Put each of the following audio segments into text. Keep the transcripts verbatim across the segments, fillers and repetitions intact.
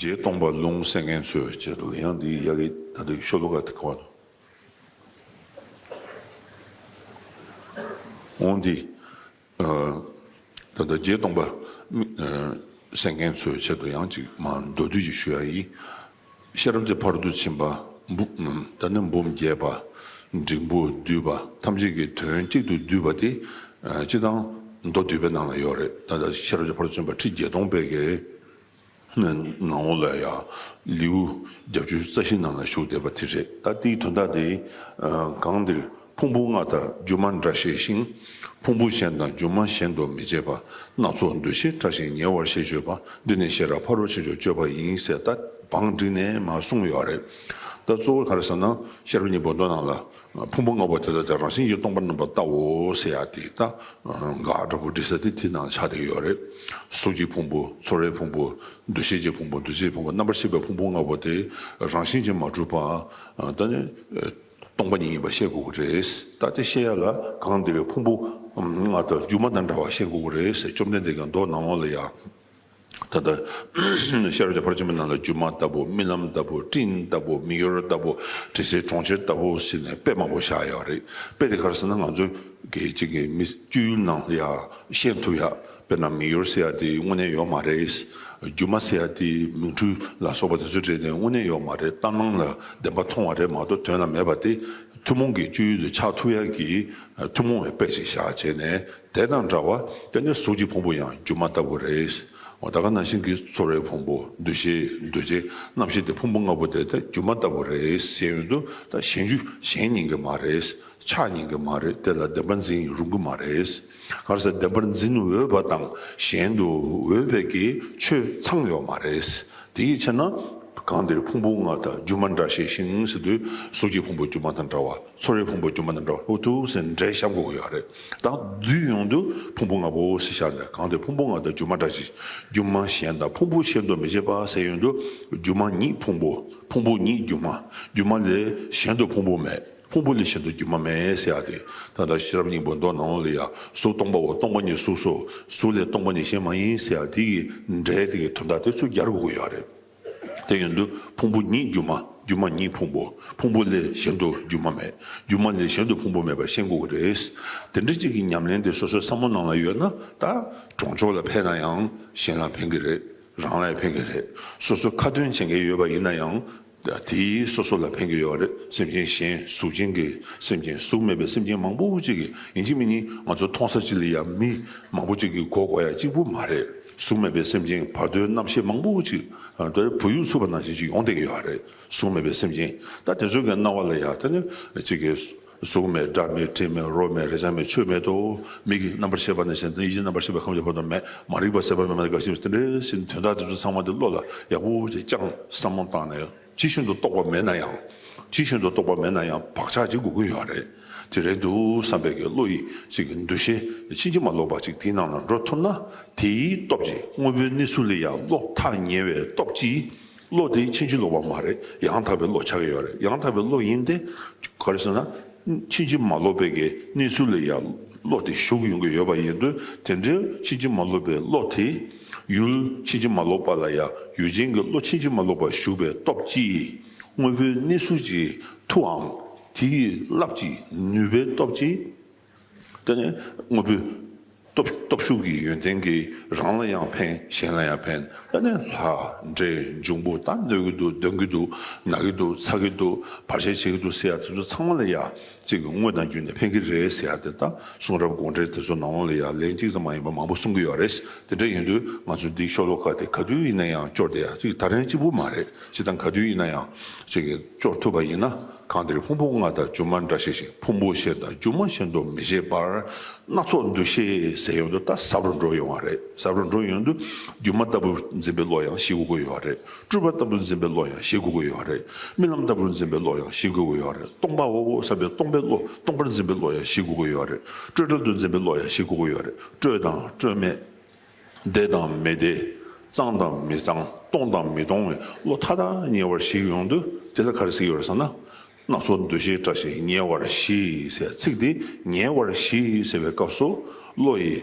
རྗེ་སྟོང་པ་ལུང་གསན་མཁན་ཚོའི་ཆེད་དུ་ཡང་འདི་ཡ་གི་ད་ལྟའི་ཤོ་ལོ་ཀ་དེ་གོ་བ། འོང་འདི། ད་ལྟ་རྗེ་སྟོང་པ་གསན་མཁན་ཚོའི་ཆེད་དུ་ཡང་ཅིག་མ་མདོར་བསྡུས་ཅིག་ཞུ་ཡ་ཡིན། ཤེས་རབ་ཀྱི་ཕ་རོལ་ཏུ་ཕྱིན་པ་འབུམ་ད་ནི་འབུམ་རྒྱས་པ། འབྲིང་པོ་བསྡུས་པ་ཐམས་ཅད་ཀྱི་དོན་གཅིག་ཏུ་བསྡུས་པ་དེ་སྤྱི་དང་མདོ་སྡུད་པའི་ནང་ལ་ཡོད་རེད། ད་ལྟ་ཤེས་རབ་ཀྱི་ཕ་རོལ་ཏུ་ཕྱིན་པ་ཁྲི་བརྒྱད་སྟོང་པའི་གི་ནང་ལོགས་ལ་ཡང་ལེའུ་བརྒྱད་ཅུ་རྩ་བཞི་ནང་ལ་བཞུགས་བསྡད་པ་དེ་རེད། ད་དེའི་དོན་དག་དེ་གང་འདིར་ཕུང་པོ་ལྔ་དང་སྒྱུ་མ་འདྲ་ཤེས་ཤིང་། ཕུང་པོ་གཞན་དང་སྒྱུ་མ་གཞན་དུ་མི་བྱེད་པ། སྣ་ཚོགས་འདུ་ཤེས་ཕྲ་ཞིང་ཉེ་བར་ཞེས་བརྗོད་པ། འདི་ནི་ཤེས་རབ་ཕ་རོལ་ཕྱིན་མཆོག་སྤྱོད་པ་ཡིན་ཟེར་ད་བང་བསྒྲིགས་ནས་མར་གསུངས་ཡོད་རེད། ད་གཙོ་བོ་ག་རེ་ཟེར་ན་ཤེས་རབ་སྙིང་པོ་མདོ་ནང་ལ་ཕུང་པོ་ལྔ་པོ་དེ་དག་ཀྱང་རང་བཞིན་གྱིས་སྟོང་པར་རྣམ་པར་བལྟའོ་ཟེར་ཡ་དེ་ད་འགག་འདྲ་པོ་འགྲིག་ས་དེ་དེ་ནང་ཆགས་བསྡད་ཀྱི་ཡོད་རེད། གཟུགས་ཀྱི་ཕུང་པོ་ཚོར་བའི་ཕུང་པོ་འདུ་ཤེས་ཀྱི་ཕུང་པོ་འདུ་བྱེད་ཕུང་པོ་རྣམ་པར་ཤེས་པའི་ཕུང་པོ་ལྔ་པོ་དེ་རང་བཞིན་གྱིས་མ་གྲུབ་པ་ད་ནི་སྟོང་པ་ཉིད་ཡིན་པ་ཤེས་དགོས་ཀྱི་རེད། ད་དེ་ཤེས་ཡ་ལ་གང་འདིར་ཕུང་པོ་ལྔ་དང་སྒྱུ་མ་དང་འདྲ་བ་ཤེས་དགོས་ཀྱི་རེད་ཟེར་བཅོམ་ལྡན་འདས་ཀྱིས་མདོ་ནང་ལོགས་ལ་ཡང་། ད་ལྟ་ཤེས་རབ་ཀྱི་ཕ་རོལ་ཏུ་ཕྱིན་པའི་ནང་ལ་སྒྱུ་མ་ལྟ་བུ་རྨི་ལམ་ལྟ་བུ་སྤྲིན་ལྟ་བུ་མིག་ཡོར་ལྟ་བུ་དྲི་ཟའི་གྲོང་ཁྱེར་ལྟ་བུ་ཟེར་ནས་དཔེ་མང་པོ་བཞག་ཡོད་རེད། དཔེ་དེ་ག་རེ་ཟེར་ན་ང་ཚོ་གི་གཅིག་གི་མི་སྤྱོད་ཡུལ་ནང་ལ་ཡང་ཤེས་ཐུབ་ཡ། དཔེར་ན་མིག་ཡོར་ཟེར་ཡ་དེ་དངོས་གནས་ཡོད་མ་རེད། སྒྱུ་མ་ཟེར་ཡ་དེ་མིག་འཕྲུལ་ལ་སོགས་པ་དེ་ཚོ་སྤྲད་ནས་དངོས་གནས་ཡོད་མ་རེད། ལྟ་སྣང་ལ་བདེན་པ་མཐོང་བ་རེད་མ་གཏོགས་དོན་ལ་མེད་པ་དེ་ཐུན་མོང་གི་སྤྱོད་ཡུལ་དུ་ཆགས་ཐུབ་ཡ་གི་ཐུན་མོང་བའི་དཔེ་ཞིག་བཞག་བྱས་ནས། དེ་དང་འདྲ་བ་དེ་ནི་གཟུགས་ཀྱི་ཕུང་པོ་ཡང་སྒྱུ་མ་ལྟ་བུ་རེད། འོ་ད་ག་ནང་བཞིན་གྱི་ཚོར་བའི་ཕུང་པོ་འདུ་ཤེས་འདུ་བྱེད་རྣམ་ཤེས་དེ་ཕུང་པོ་ལྔ་པོ་དེ་ད་སྒྱུ་མ་ལྟ་བུ་རེད་ཟེར་ཡོང་དུས་ད་གཞན་རྒྱུ་གཞན་ཡིན་གྱི་མ་རེད། ཆགས་ཡིན་གྱི་མ་རེད། དེ་ལ་བདེན་པར་འཛིན་རུང་གི་མ་རེད། ག་རེ་ཟེར་བདེན་པར་འཛིན་འོས་པ་དང་གཞན་དུ་འོས་པའི་གི་ཆོས་ཚང་ཡོད་མ་རེད། དེ་ཡི་ཕྱིར་ན་གང་འདིར་ཕུང་པོ་ལྔ་དང་སྒྱུ་མ་འདྲ་ཤེས་ཤིང་ཟེར་དུས་གཟུགས་ཀྱི་ཕུང་པོ་སྒྱུ་མ་དང་འདྲ་བ། ཚོར་བའི་ཕུང་པོ་སྒྱུ་མ་དང་འདྲ་བ་ཧུ་ཐུག་ཟེར་འགྲེལ་བཤད་དགོས་ཀྱི་ཡོད་རེད། ད་བསྡུས་ཡོང་དུས་ཕུང་པོ་ལྔ་པོ་ཟེར་བཞག་ནས་གང་དེ་ཕུང་པོ་ལྔ་དང་སྒྱུ་མ་འདྲ་ཞིང་སྒྱུ་མ་གཞན་དང་ཕུང་པོ་གཞན་དུ་མི་བྱེད་པ་ཟེར་ཡོང་དུས་སྒྱུ་མ་ཉིད་ཕུང་པོ་ཕུང་པོ་ཉིད་སྒྱུ་མ་སྒྱུ་མ་ལས་གཞན་དུ་ཕུང་པོ་མེད། ཕུང་པོ་ལས་གཞན་དུ་སྒྱུ་མ་མེད་ཟེར་ཡ་དེ་ད་ལྟ་ཤེས་རབ་སྙིང་པོ་མདོ་ནང་ལ་ཡ་གཟུགས་སྟོང་པའོ། སྟོང་པ་ཉིད་གཟུགས་སོ། གཟུགས་ལས་སྟོང་པ་ཉིད་གཞན་མ་ཡིན་ཟེར་ཡ་དེ་ཡི་འགྲེལ་དེ་གི་དོན་དག་དེ་ཚུར་རྒྱག་དགོས་ཀྱི་ཡོད་རེད། དེ་ཡིན་དུས་ཕུང་པོ་ཉིད་སྒྱུ་མ། སྒྱུ་མ་ཉིད་ཕུང་པོ། ཕུང་པོ་ལས་གཞན་དུ་སྒྱུ་མ་མེད། སྒྱུ་མ་ལས་གཞན་དུ་ཕུང་པོ་མེད་པར་ཤེས་དགོས་ཀྱི་རེད། དེ་འདྲ་གཅིག་གི་ཉམས་ལེན་དེ་སོ་སོའི་བསམ་བློ་ནང་ལ་ཡོད་ན་ད་གྲོང་ཆོག་ལ་ཕན་ན་ཡང་གཞན་ལ་ཕན་གྱི་རེད། རང་ལ་ཡང་ཕན་གྱི་རེད། སོ་སོ་ཁ་ཏོན་བྱེད་མཁན་ཡོད་པ་ཡིན་ན་ཡང་དེས་སོ་སོ་ལ་ཕན་གྱི་ཡོད་རེད། སེམས་ཅན་གཞན་གཟུགས་ཅན་གྱི་སེམས་ཅན་གཟུགས་མེད་པའི་སེམས་ཅན་མང་པོ་ཅིག་གི་ཡིན་གཅིག་མིན་གཉིས་ང་ཚོ་མཐོང་ས་ཅིག་ལ་ཡང་མི་མང་པོ་ཅིག་གིས་གོ་དགོས་ཡ་གཅིག་པུ་མ་རེད། གཟུགས་མེད་པའི་སེམས་ཅན་བར་དོའི་རྣམ་ཤེས་མང་པོ་ཅིག་ཨ་དེ་བུ་ཡུག་འཚུབ་པ་ནང་བཞིན་ཅིག་ཡོང་བསྡད་ཀྱི་ཡོད་རེད། གཟུགས་མེད་པའི་སེམས་ཅན་ད་དེ་ཚོ་གི་སྣང་བ་ལ་ཡ་ད་ནི་ཅིག་གི་གཟུགས་མེད་སྒྲ་མེད་དྲི་མེད་རོ་མེད་རེག་བྱ་མེད་ཆོས་མེད་དོ། མིག་གི་རྣམ་པར་ཤེས་པ་ནས་བྱས་ཏེ་ཡིད་ཀྱི་རྣམ་པར་ཤེས་པའི་ཁམས་ཀྱི་བར་དུ་མེད། མ་རིག་པ་ཟད་པ་མེད་མ་དེ་འགའ་ཞིག་དེ་འདྲའི་ཟིན་དོན་དག་དེ་ཚོ་ཚང་མ་དེ་བློ་ལ་ཡག་པོ་ཅིག་བཅངས་བསམ་བློ་བཏང་ནས་ཇི་བཞིན་དུ་རྟོགས་པ་མེད་ན་ཡང་། ཇི་བཞིན་དུ་རྟོགས་པ་མེད་ན་ཡང་བག་ཆགས་ཅིག་དགོས་ཀྱི་ཡོད་རེད། དེ་རེད་འདུག་བསམ་པའི་གི་བློ་ཡི་ཅིག་གི་འདུ་ཤེས་ཕྱིན་ཅི་མ་ལོག་པ་ཅིག་དེའི་ནང་ལ་འགྲོ་ཐུབ་ན་དེའི་སྟོབས་ཀྱིས་དངོས་པོའི་གནས་ཚུལ་ལ་ཡང་བློ་ཐག་ཉེ་བའི་སྟོབས་ཀྱིས། བློ་དེ་ཕྱིན་ཅི་ལོག་པ་མ་རེད། ཡང་དག་པའི་བློ་ཆགས་ཀྱི་ཡོད་རེད། ཡང་དག་པའི་བློ་ཡིན་ཏེ། ག་རེ་ཟེར་ན། ཕྱིན་ཅི་མ་ལོག་པའི་གི་གནས་ཚུལ་ལ་ཡང་བློ་དེ་ཞུགས་ཡོང་གི་ཡོད་པ་ཡིན་དུས་དེ་འདྲའི་ཕྱིན་ཅི་མ་ལོག་པའི་བློ་དེ། ཡུལ་ཕྱིན་ཅི་མ་ལོག་པ་ལ་ཡང་ཡུལ་ཅན་གྱི་བློ་ཕྱིན་ཅི་མ་ལོག་པ་ཞུགས་པའི་སྟོབས་ཀྱིས་དངོས་པོའི་གནས་ཚུལ་གྱི་མཐུའམ་དེ་ཡི་རླབས་ཀྱི་ནུས་པའི་སྟོབས་ཀྱིས། དེ་ནས་དངོས་པོའི་སྟོབས་སྟོབས་ཤུགས་ཀྱི་ཡོན་ཏན་གྱིས་རང་ལ་ཡང་ཕན་གཞན་ལ་ཡང་ཕན། དེ་ནས་ལྷ་འདྲེ་འབྱུང་པོ་ད་གནོད་ཀྱི་འདུག་འདོན་གྱི་འདུག་ན་གི་འདུག་ཚ་གི་འདུག་བར་ཆད་བྱེད་ཀྱི་འདུག་ཟེར་ཡ་དེ་ཚོ་ཚང་མ་ལ་ཡ་གཅིག་གི་དངོས་དང་བརྒྱུད་ནས་ཕན་གྱི་རེད་ཟེར་ཡ་དེ་ད་གསུང་རབ་དགོངས་འགྲེལ་དེ་ཚོ་ནང་ལ་ཡ་ལན་གཅིག་ཙམ་མ་ཡིན་པ་མང་པོ་གསུང་གི་ཡོད་རེད། དེ་འདྲ་ཡིན་དུས་ང་ཚོ་འདིའི་ཤོ་ལོ་ཀ་དེ་ག་དུས་ཡིན་ན་ཡང་སྐྱོར་བསྡད་ཡ་གཅིག་ད་རན་གཅིག་པུ་མ་རེད། སྤྱིར་བཏང་ག་དུས་ཡིན་ན་ཡང་གཅིག་གི་སྐྱོར་ཐུབ་པ་ཡིན་ན། གང་འདིར་ཕུང་པོ་ལྔ་དང་སྒྱུ་མ་འདྲ་ཤེས་ཤིང་། ཕུང་པོ་གཞན་དང་སྒྱུ་མ་གཞན་དུ་མི་བྱེད་པར། སྣ་ཚོགས་འདུ་ཤེས་ཟེར་ཡོང་དུས་ད་ཟབ་རུ་འགྲོ་ཡོང་བ་རེད། ཟབ་རུ་འགྲོ་ཡོང་དུས་སྒྱུ་མ་ལྟ་བུར་འཛིན་པའི་བློ་ཡང་ཞིག་དགོས་ཀྱི་ཡོད་རེད། སྤྲོས་པ་ལྟ་བུར་འཛིན་པའི་བློ་ཡང་ཞིག་དགོས་ཀྱི་ཡོད་རེད། རྨི་ལམ་ལྟ་བུར་འཛིན་པའི་བློ་ཡང་ཞིག་དགོས་ཀྱི་ཡོད་རེད། སྟོང་པའོ་བསམ་པའི་སྟོང་པའི་བློ་སྟོང་པར་འཛིན་པའི་བློ་ཡང་ཞིག་དགོས་ཀྱི་ཡོད་རེད། སྤྲོས་བྲལ་དུ་འཛིན་པའི་བློ་ཡང་ཞིག་དགོས་ཀྱི་ཡོད་རེད། སྤྲོས་དང་སྤྲོས་མེད། བདེ་དང་མི་བདེ། གཙང་དང་མི་གཙང་། སྟོང་དང་མི་སྟོང་བའི་བློ་མཐའ་དག་ཉེ་བར་ཞིག་ཡོང་དུས་དེ་ལ་ག་རེ་ཟེར་གྱི་ཡོད་རེད་ཟེར་ན། སྣ་ཚོགས་འདུ་ཤེས་བྲལ་ཞིང་ཉེ་བར་ཞི་ཟེར་ཚིག་འདི་ཉེ་བར་ཞི་ཟེར་བའི་སྐབས་སུ་བློ་ཡི་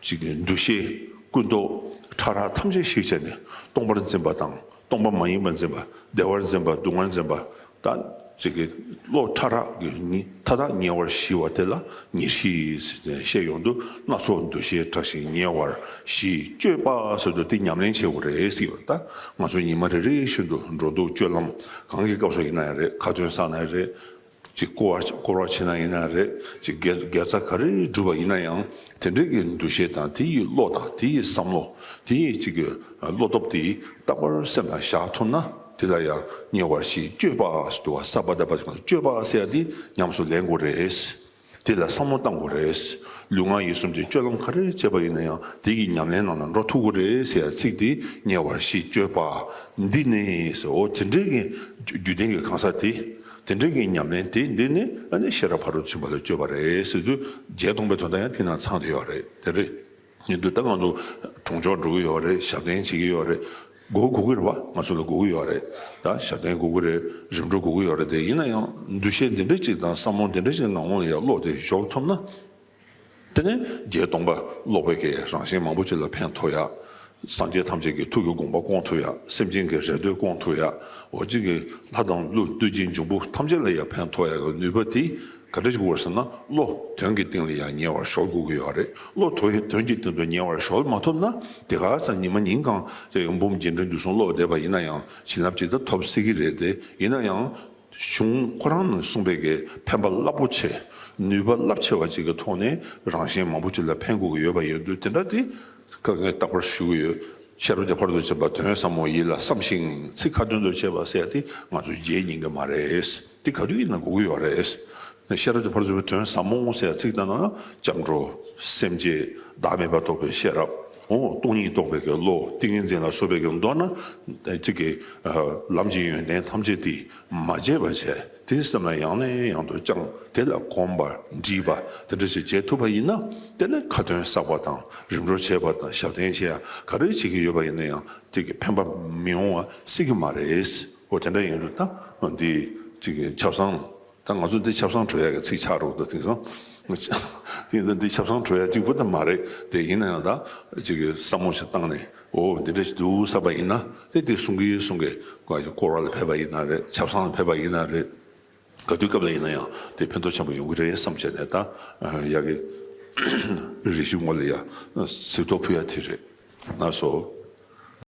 ཅིག་གི་འདུ་ཤེས་ཀུན་རྟོག་ཕྲ་རགས་ཐམས་ཅད་ཞིག་བྱས་ནས་སྟོང་པར་འཛིན་པ་དང་ སྟོང་པ་མ་ཡིན་པ་འཛིན་པ། བདེ་བར་འཛིན་པ། སྡུག་བསྔལ་འཛིན་པ། ད་ཅིག་གི་བློ་ཕྲ་རགས་ཀྱི་ཉི་མཐའ་དག་ཉེ་བར་ཞི་བ་དེ་ལ་ཉེར་ཞི་ཟེར་ཏེ་བཤད་ཡོང་དུས། སྣ་ཚོགས་འདུ་ཤེས་ཕྲ་ཞིང་ཉེ་བར་ཞི། སྤྱོད་པ་ཟེར་དུས་དེ་ཉམས་ལེན་བྱེད་དགོས་རེད་ཟེར་གྱི་ཡོད། ད་ང་ཚོ་ཉི་མ་རེ་རེ་བཞིན་དུ་འགྲོ་འདུག་སྤྱོད་ལམ་གང་གི་སྐབས་སུ་ཡིན་ན་ཡང་རེད། ཁ་ཏོན་བསགས་ན་ཡང་རེད། ཅིག་སྐོར་བ་སྐོར་བ་བྱེད་ན་ཡིན་ན་རེད། ཅིག་དགེ་དགེ་རྩ་ག་རེ་སྒྲུབ་པ་ཡིན་ན་ཡང་དེ་འདྲའི་གི་འདུ་ཤེས་དང་། དེ་ཡི་བློ་དང་། དེ་ཡི་བསམ་བློ། དེ་ཡི་ཅིག་གི་བློ་སྟོབས་དེ་རྟག་པར་སེམས་ལ་བཞག་ཐུབ་ན། དེ་ལ་ཡང་ཉེ་བར་ཞི། སྤྱོད་པ་ཟེར་དུས་ས་པ་ད་པ་ཅིག་སྤྱོད་པ་ཟེར་ཡ་དེ་ཉམས་སུ་ལེན་དགོས་རེད། དེ་ལ་བསམ་བློ་བཏང་དགོས་རེད། ལུས་ངག་ཡིད་གསུམ་གྱི་སྤྱོད་ལམ་ག་རེ་བྱས་པ་ཡིན་ན་ཡང་དེ་གི་ཉམས་ལེན་ནང་ལ་འགྲོ་ཐུབ་དགོས་རེད་ཟེར་ཡ་ཚིག་དེ། ཉེ་བར་ཞི་སྤྱོད་པ་འདི་ནི་ཟེར། འོ་དེ་འདྲའི་གི་རྒྱུ་ལྡན་གྱི་གང་ཟག་དེ། དེ་འདྲའི་གི་ཉམས་ལེན་དེ་འདི་ནི་ཨ་ནི་ཤེས་རབ་ཕ་རོལ་ཏུ་ཕྱིན་པ་ལ་སྤྱོད་པ་རེད་ཟེར་དུས། བརྒྱད་སྟོང་པའི་དོན་དག་ཡང་དེ་ནང་ཚང་བསྡད་ཡོད་རེད། དེ་རེད། ཡིན་དུས་ད་ང་ཚོ་གྲོང་ཆོག་འགྲོ་གི་ཡོད་རེད། ཞབས་བརྟན་བྱེད་ཀྱི་ཡོད་རེད། དགོས་དགོས་ཀྱི་རེད་པ། ང་ཚོ་ལ་དགོས་ཀྱི་ཡོད་རེད། ད་ཞབས་བརྟན་དགོས་ཀྱི་རེད། རིམ་གྲོ་དགོས་ཀྱི་ཡོད་རེད། དེ་ཡིན་ན་ཡང་འདུ་ཤེས་འདི་འདྲ་ཅིག་དང་བསམ་བློ་འདི་འདྲ་ཅིག་ནང་ལོགས་ལ་ཡང་བློ་དེ་གཞོལ་ཐུབ་ན། དེ་ནས་བརྒྱད་སྟོང་པ་ཀློག་པའི་གི་རང་གཞན་མང་པོ་ཅིག་ལ་ཕན་ཐོགས་ཡ། སངས་རྒྱས་ཐམས་ཅད་ཀྱི་ཐུགས་ཀྱི་དགོངས་པ་སྐོང་ཐུབ་ཡ། སེམས་ཅན་གྱི་རེ་འདོད་སྐོང་ཐུབ་ཡ། འོ་ཅིག་གི་ལྷ་དང་ཀླུ་བདུད་ཀྱི་འབྱུང་པོ་ཐམས་ཅད་ལ་ཡང་ཕན་ཐོགས་ཡ་གི་ནུས་པ་དེ་ག་འདྲ་ཞིག་དགོས་ཟེར་ན། བློ་དོན་གྱི་སྟེང་ལ་ཡང་ཉེ་བར་གཞོལ་དགོས་ཀྱི་ཡོད་རེད། བློ་དོ་དོན་གྱི་སྟེང་དུ་ཉེ་བར་གཞོལ་མ་ཐུབ་ན། དེ་ག་ཚ་ཉི་མ་ཉིན་གང་ཅིག་འབུམ་རྒྱས་འབྲིང་བསྡུས་གསུམ་ཀློག་བསྡད་པ་ཡིན་ན་ཡང་བྱིན་རླབས་ཅིག་ད་ཐོབ་སྲིད་ཀྱི་རེད་དེ། ཡིན་ན་ཡང་། གཞུང་ཁོ་རང་ནས་གསུངས་པའི་གི་ཕན་པ་རླབས་པོ་ཆེ། ནུས་པ་རླབས་ཆེ་བ་ཅིག་གི་ཐོག་ནས་རང་གཞན་མང་པོ་ཅིག་ལ་ཕན་དགོས་ཀྱི་ཡོད་པ་ཡིན་དུས། དེ་འདྲ་དེ་ཁ་ངས་རྟག་པར་ཞུ་གི་ཡོད། ཤེས་རབ་ཀྱི་ཕ་རོལ་ཏུ་ཕྱིན་པ་དོན་ཟབ་མོ་ཡིད་ལ་བསམ་ཞིང་། ཚིག་ཁ་ཏོན་དུ་བྱས་པ་ཟེར་ཡ་དེ་ང་ཚོ་བརྗེད་ཉན་གྱི་མ་རེད། དེ་ག་དུས་ཡིན་ན་དགོས་ཀྱི་ཡོད་རེད། ཤེས་རབ་ཀྱི་ཕ་རོལ་ཏུ་ཕྱིན་པའི་དོན་ཟབ་མོ་ཟེར་ཡ་ཚིག་དང་ནང་ན་སྐྱབས་འགྲོ། སེམས་བསྐྱེད། བདག་མེད་པ་རྟོགས་པའི་ཤེས་རབ། འོ་སྟོང་ཉིད་རྟོགས་པའི་གི་བློ། ཏིང་ངེ་འཛིན་ལ་སོགས་པའི་གི་མདོར་ན་གཅིག་གི་ལམ་གྱི་ཡོན་ཏན་ཐམས་ཅད་དེ་མ་བརྗེད་པ་བྱས། དེའི་སེམས་ལ་ཡང་ནས་ཡང་དུ་བཅངས། དེ་ལ་གོམས་པ། འདྲིས་པ། དེ་འདྲ་ཞིག་བྱེད་ཐུབ་པ་ཡིན་ན། དེ་ནི་ཁ་ཏོན་བསགས་པ་དང་། རིམ་གྲོ་བྱས་པ་དང་། ཞབས་བརྟན་བྱས་ཡ་ག་རེ་བྱེད་ཀྱི་ཡོད་པ་ཡིན་ན་ཡང་དེ་གི་ཕན་པ་མི་ཡོང་བ་སྲིད་ཀྱི་མ་རེད། འོ་དེ་འདྲ་ཡིན་དུས་ད་འདི་གཅིག་གི་ཆབ་གསང་། ད་ང་ཚོ་འདི་ཆབ་གསང་གྲོལ་ཡག་གི་ཚིག་ཆགས་འགྲོ་གི་འདུག་དེང་སང་། དེ་འདི་ཆབ་གསང་གྲོལ་ཡག་གཅིག་པུ་ད་མ་རེད་དེ། ཡིན་ན་ཡང་ད་གཅིག་གི་བསམ་བློ་ཞིག་བཏང་ནས། འོ་འདི་འདྲ་ཞིག་འདུག་བསམ་པ་ཡིན་ན། དེ་དེ་གསུང་གི་གསུང་གི་སྐོར་བ་ལ་ཕེབས་པ་ཡིན་ན་རེད། ཆབ་གསང་ལ་ཕེབས་པ་ཡིན་ན་རེད། ག་དུས་སྐབས་ལ་ཡིན་ན་ཡང་དེ་ཕན་ཐོགས་ཆེན་པོ་ཡོང་གི་རེད་བསམ་བྱས་ནས། ད་ཡག་གི་རེ་ཞུ་ངོ་ལ་ཡ་གཟིགས་རྟོག་ཕུལ་ཡ་དེ་རེད། ལགས་སོ།